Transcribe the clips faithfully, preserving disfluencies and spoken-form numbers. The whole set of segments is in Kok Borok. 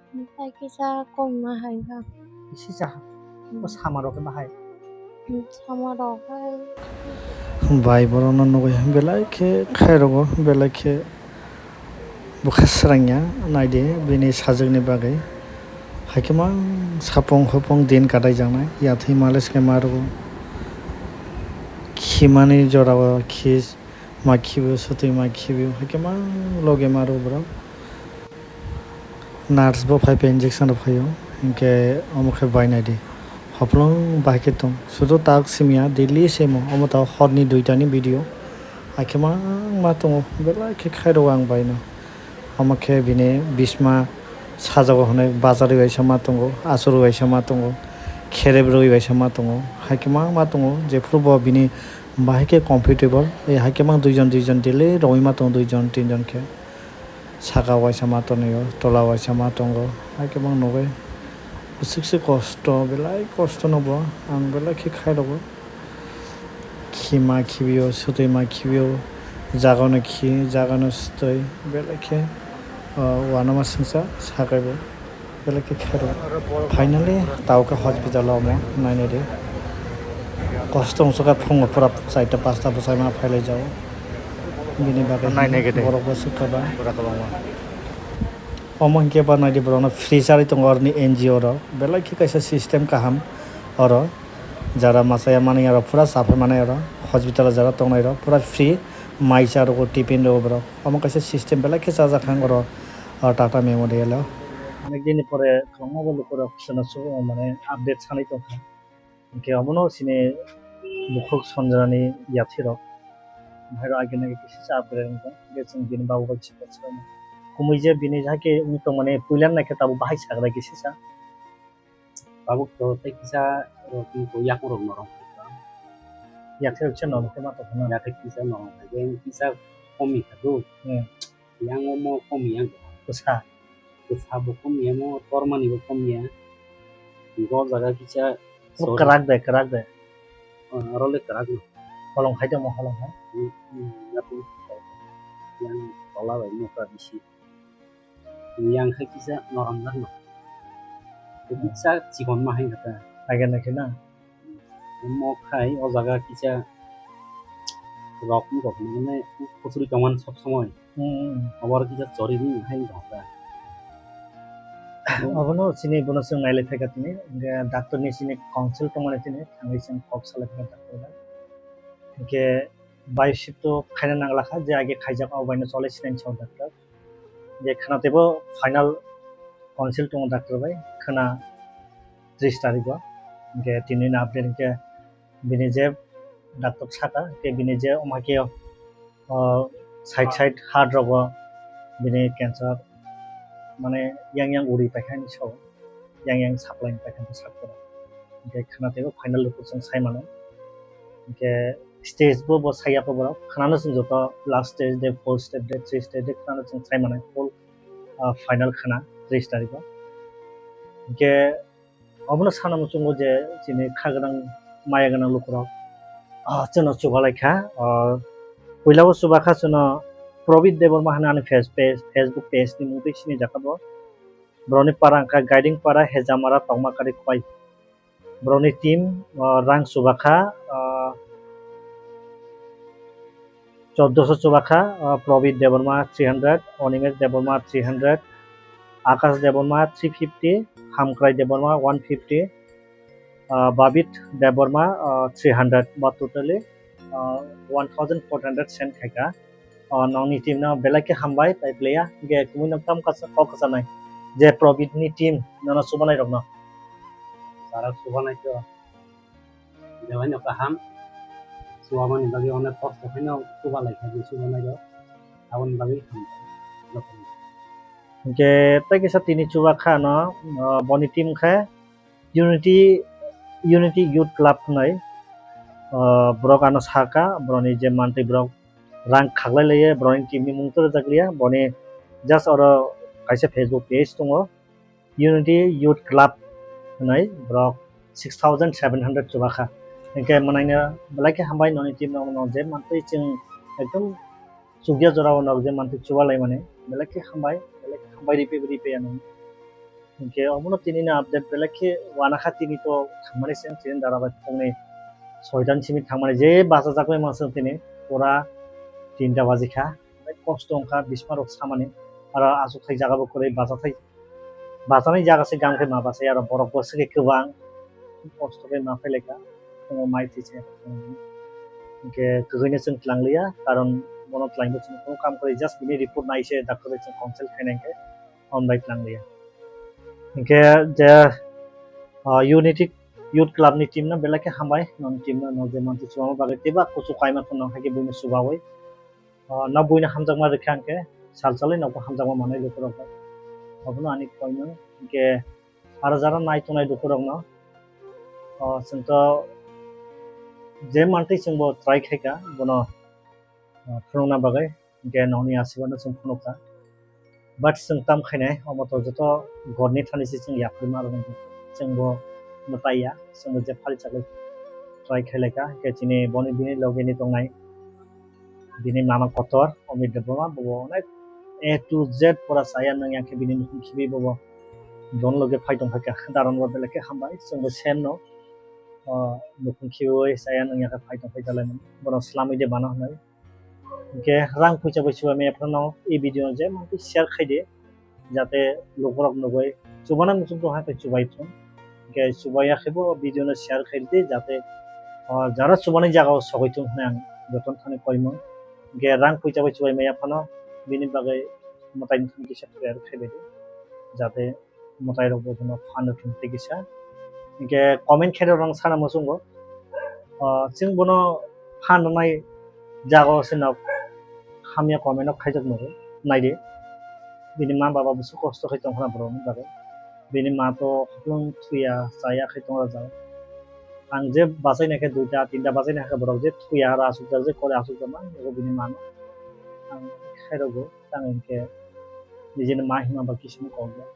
Hai kisa kom ma hai kha. Isi cha. O sama rok khe bahai. Sama rok hai. Bai borok no nugwi belai khe khai rogo, belai khe bwkha srangya naidi bini sajwk ni bagwi. Hai khe mang sapung hopung din kadai jaknai yathwi malish khe ma rwgo. Khimani jora o khi ma khibio, swtwi ma khibio, hai khe mang logi ma rwgo borok. Nurse bo phai phai injection rw phaio, hinkhe omo khe bai naidi. Hophlong bahai khe tong. Sudo tak simiya, daily semo. Omo ta horni duita ni video. Hakhe mang ma tongo, belai khe khai rw ang bai no. Omo khe bini bisma sajago hwnwi bajari waisa ma tongo, asuri waisa ma tongo, kherep rwi waisa ma tongo. Hakhe mang ma tongo, jephuru bo bini bahai khe comfortable. Hakhe mang duijon, duijon daily rwui ma tongo, duijon, tinjon khe. Saka waisa ma tonwi o, tola waisa ma tongo, hai khe bang nugwi. Bwswk se kosto, belai kosto no bo, ang belai khe khai rogo. Khima khibio, swtwi ma khibio, jaga no khi, jaga no swtwi, belai khe, o, uanama swngsa sakai bo. Belai khe khairo. Finally, tao khe hospital o omo nainai di. Kosto wngsa khe phungo pura chaita pasta bwsai ma phailaijao. Bini bagwi nainai gede. Borok bo swkha ba. Pura kwbangma. Omo hinkhe ba naidi borokno free charwi tongo oroni N G O rok. Belai khe kaisa system kaham oro. Jara machaya manwi aro pura chaphai manai oro. Hospital o jara tongnai rok pura free. Mai cha rwgo, tiffin rwgo borok. Omo kaisa system belai khe chajak kha oro, o, Tata Memorial o. Onek din ni pore kwbangma bo lukurok chwngno chubago mane update sanwi tongkha. Hinkhe omono chini bukhuk Sanjana ni yathwi rok. Bahai rok agini age kisa cha update wngkha. Hinkhe chwng bini babu bai chikon chikon. Kumui je bini hakhe wng tongmani puila naikhe tabuk bahai sagra kisa cha. Tabuk to tei kisa rok tini to yakung rok norok. Yathai rok kisa norok khe ma tongkha na? Yathai kisa norok khe kisa komi kha do. Hmm. Yang omo komi yang. Kwsa. Kwsa bo komi yang, omo tormani bo komi yang. Go jaga kisa. Omo kwrak de, kwrak de. Oh, aro le kwrak no. Holong khai de mo, holong khai. Hmm, hmm, yathai. Yang tola bai mokra bisi. Yang khe kisa norom jak no. Kisa chikon ma hai khe ta. Agena khe na. Mok khai o jaga kisa rok wng kok mane kuchuri tongmani sob somoi. Hmm. Obo kisa chori ni hai wng kok ta. Obono chini bono chwng nailai phaikha tini, hwnkhe doctor ni chini council tongmani tini thangwi chwng kok salai phaikha doctor bai. Hwnkhe biopsy to khaina nangla kha, je age khaijak abo bai no cholai sinai sa doctor. Je khwna teibo final council tongo doctor bai, khwna tris tarikh o. Hwnkhe tini ni update hwnkhe bini je doctor saka, hwnkhe bini je omo hai khe, o, side side heart rogo bini cancer, mane yang yang uri paikha hinwi sao, yang yang supply paikha hinwi sakha. Hwnkhe khwna teibo final report chwng sai mano. Hwnkhe stage bo bo saya khe borok khwnano chwng joto last stage de, fourth stage de, three stage de khwnano chwng sai manai full, ah, final khwna tris tarikh o. Hwnkhe obono sana muchungo je chini kha gwnang maya gwnang lukurok, ah, chwngno chubalai kha. Ah, puila o chuba kha chwngno Probit Debbarma hwnwi ani face page, Facebook page ni mung twi sini jakha bo. Borokni para wngkha Gaiding para, Hejamara, Tokmakari, Khowai. Borokni team, o, rang chubakha, o, choddoso chubakha, o, Probit Debbarma three hundred, Onimesh Debbarma three hundred, Akash Debbarma three fifty, Hamkrai Debbarma one fifty, o, Babit Debbarma, o, three hundred, ba totally, o, one thousand four hundred send khaikha. O, nokni team no belai khe hambai, tai playya, hwnkhe kumui no tamo kaisa kok kwchanai je Probit ni team nono chubanai rokno. Chara chubanai khe belai no kaham, chubamani bagwi onek kosto khaino chubalai kha je chubanai rok, aboni bagwi hambai. Hwnkhe tei kisa tini chubakha no, o, boni team khe Unity, Unity Youth Club hwnwi, o, borok ano saka, borokni je mantwi borok rang khaklai laiye, borokni team ni mung tei rwjak liya, boni just oro kaisa Facebook page tongo, Unity Youth Club hwnwi borok six thousand seven hundred chubakha. Hwnkhe mwnaino belai khe hambai noni team rokno je mantwi chwng ekdom chukya jorao nok je mantwi chuba laimani belai khe hambai, belai khe hambai ripe ripe ano. Hinkhe omono tini ni update belai khe uanakha, tini to thangmani se, tini dara bai phungni soitan simi thangmani je bachajakmani masa tini pura tinta baji kha. Onek kosto wngkha bisma rok samani, aro aswk thai jaga bo kwrwi bachathai, bachanai jaga se gang khe ma bachai, aro borok bo swkhe kwbang kosto khe ma phai laikha, omo mai thwi se. Hinkhe kwkhwino chwng tlang liya, karon bono tlaino chwng kunu kam kwrwi, just bini report nai se doctor bai chwng consult khaina hinkhe. Hom bai tlang liya. Hinkhe je, ah, Unity Youth Club ni team no belai khe hambai, non team no, no je manti chubama bagwi teiba kuchuk kaima phano haikhe buino chubawi. Ah, no buino hamjakma rwkha hinkhe sal salai nogo hamjakma manai lukurok bai. Obono ani koimung hinkhe aro jara nai tongnai lukurok no, ah, chwng to je mantwi chwngbo try khaikha bono, ah, phunukna bagwi. Hinkhe nokni aswk no chwng phunukha. But chwng tam khainai, omo to joto gorni thani se chwng yapharima rwnai. Chwngbo mwtai ya, chwngbo je phari chagwi try khai laikha. Hinkhe chini boni bini loge ni tongnai bini mama kotor, Omit Debbarma, bobo onek A to Z pura chaya nung ya khe bini nukhung khibi bobo don loge phai tong phaikha. Daron bo belai khe hambai, chwngbo same no, o, nukhung khibiwi chaya nung ya khe phai tong phai dalai mani. Bono swlamwi de mano hwnwi. Hinkhe rang puisa bai chubaimaya phano e video no je mantwi share khaidi, jate lukurok nugwi chubana muchung tong hai chubai thung. Hinkhe chubaiya khe bo video no share khaidi, jate, ah, jara chubani jaga o sogwi thung hwnwi ang jotono thani koimung. Hinkhe rang puisa bai chubaimaya phano bini bagwi mwtai ni thani kisa prayer khaibaidi, jate mwtai rok bo bono phan rwthwng tei kisa. Hinkhe comment khe rwrwng sana muchungo. Ah, chwng bono phan rwnai jaga o se nok hamya comment no khaijak nugo. Naidi. Bini ma baba bwswk kosto khai tong khna borok ni bagwi. Bini ma to hophlung thuya chaya khai tong rajak. Ang je bachai nai khe duita tinta bachai nai khe borok je thuya aro aswk jak je kore aswk jak man ego bini ma no. Ang khai rogo tang hinkhe nijini ma hima ba kisa no kok jak.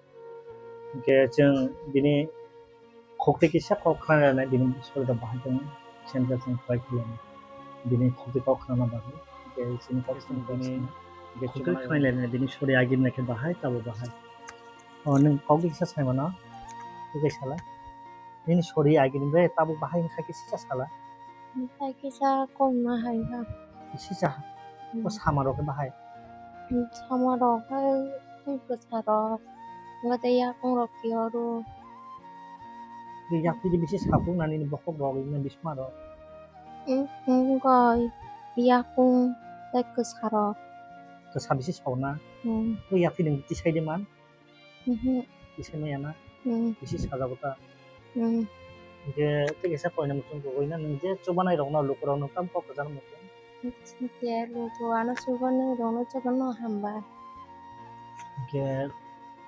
Hinkhe chwng bini khukti kisa kok khna nai, bini soriro bahai tong, chemkhe chwng try khlai bini khukti kok khna bagwi. Hinkhe chini kok khna bini khukti khna nai, bini sori agini khe bahai tabo bahai. O nwng kok kisa sai mano, kisa sala. Nini sori agini bre tabo bahai wngkha kisa sala. Wngkha kisa kok ma hai kha. Kisa ha. O sama rok khe bahai. Sama rok hai tei bwsa rok, wngkha tei yakung rok kiyoro. Tei yakti de bisi saphuk nani ni bokhok rok, ini bisma rok. Wngkha yakung tei kwsa rok. Kwsa bisi sok na? Hmm. Tei yakti ni tisai de man? Mhm. Tisai maya na? Hmm. Bisi sajago ta? Hmm. Hinkhe tei kisa koina muchung kugui na, nwng je chubanai rok no, luku rok no tam kok kwchang muchung. Hinkhe luku ano chubanai rok no jotono hambai. Hinkhe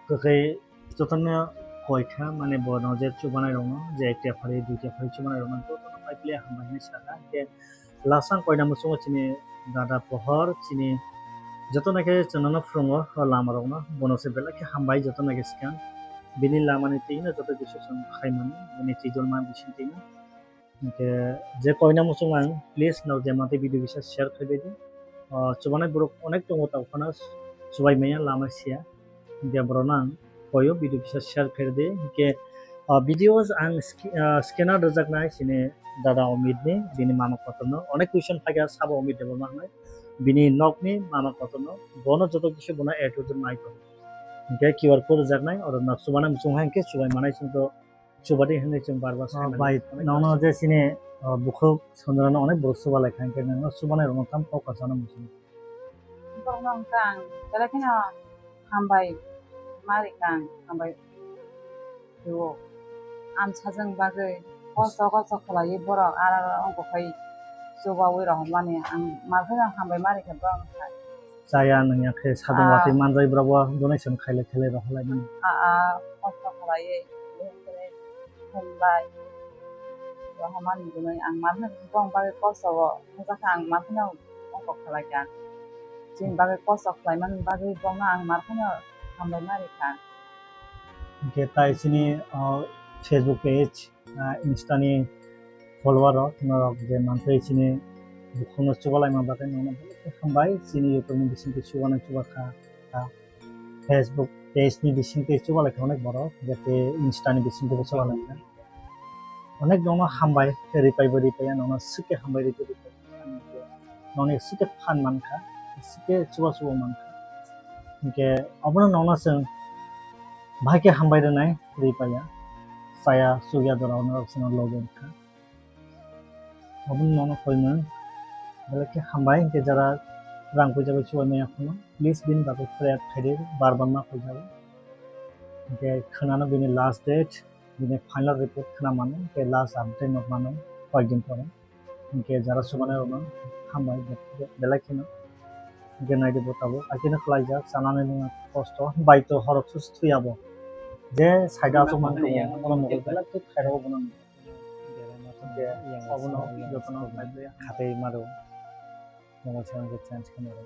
kwkhwi jotono koi kha, mane bono je chubanai rok no, je ekta phari, duita phari chubanai rok no jotono pai pili hambai hinwi sakha. Hinkhe last ang koina muchungo chini dada pohor, chini joto naikhe chwngno phwrwngo o lama rokno, bono se belai khe hambai joto naikhe swkang. Bini lamani twi no joto kisa chwng khaimani, bini twijolma bising twi no. Hinkhe je koina muchung ang, please, no je mantwi video bisa share khai bai di. O, chubanai borok onek tongo, tao phano chubai maya lama siya. Hinkhe borokno ang koyo video bisa share khai di. Hinkhe, o, videos ang sk-, o, scanner rwjaknai chini dada Omit ni, bini mama kotorno. Onek question phaikha sabo Omit Debbarma hinwi. Bini nokni mama kotorno. Bono joto kisa bono A to Z nai tongo. Hinkhe Q R code rwjaknai, oro nok chubanai muchung hai hinkhe chubai manai chwng to Chubadi hinwi chwng bar bar. O, sai mano. Bai, onek nono bar je chini, o, bukhuk Sanjana no onek borok chuba lai kha, hinkhe nono chubanai rokno tam kok kwchangno muchung. Borokno wngkha ang belai kheno hambai ma rikha ang, hambai rwo. Ang sajwng bagwi kosto kosto khlaiwi borok aro aro wngkha khai chubawi rohormani ang mar phano hambai ma rikha borokno khai. Chaya nungya khe sadung watwi manjai borok bo donation khailai khailai rohorlai mani. A, a, kosto khlaiwi, hwnbai, rohormani hwnwi ang manthani bongni bagwi kosto o wngjakha, ang manthano ongkok khlaikha. Chini bagwi kosto khlaimani bagwi bongno ang manthano hambai ma rikha. Hinkhe tai chini, o, Facebook page, ah, Insta ni follower rok, norok je mantwi chini bukhukno chubalaima bagwi nono belai khe hambai, chini YouTube ni bisingtwi chubana chubakha, ah, Facebook Page ni bising twi chuba lai kha onek borok, hwnkhe tei Insta ni bising twi chuba lai kha. Onek nono hambai, ripai bo ripai ya, nono swkhe hambai ripai ripai. Nono swkhe phan man kha, swkhe chuba chuba man kha. Hwnkhe obono nono chwng bahai khe hambai rwnai ripai ya. Chaya chukya jora norok chwngno logi rwkha. Obono nono koimung belai khe hambai, hwnkhe jara rang puisa bai chubai maya phano, please bini bagwi pray khaidi, bar bar ma khaijagwi. Hwnkhe khwnano bini last date, bini final report khwna mano, hwnkhe last update no mano koyekdin pore. Hwnkhe jara chubanai rokno hambai be-, belai kheno. Hwnkhe naidi bo tabuk, hakhe no khlaijak, chanani nungna kosto, bai to horok sus thuyabo. Je side o achuk man tongo, oro mokol belai khe khairok bono. Hwnkhe obono jotono khatwi maro. Mobile se change khe maro.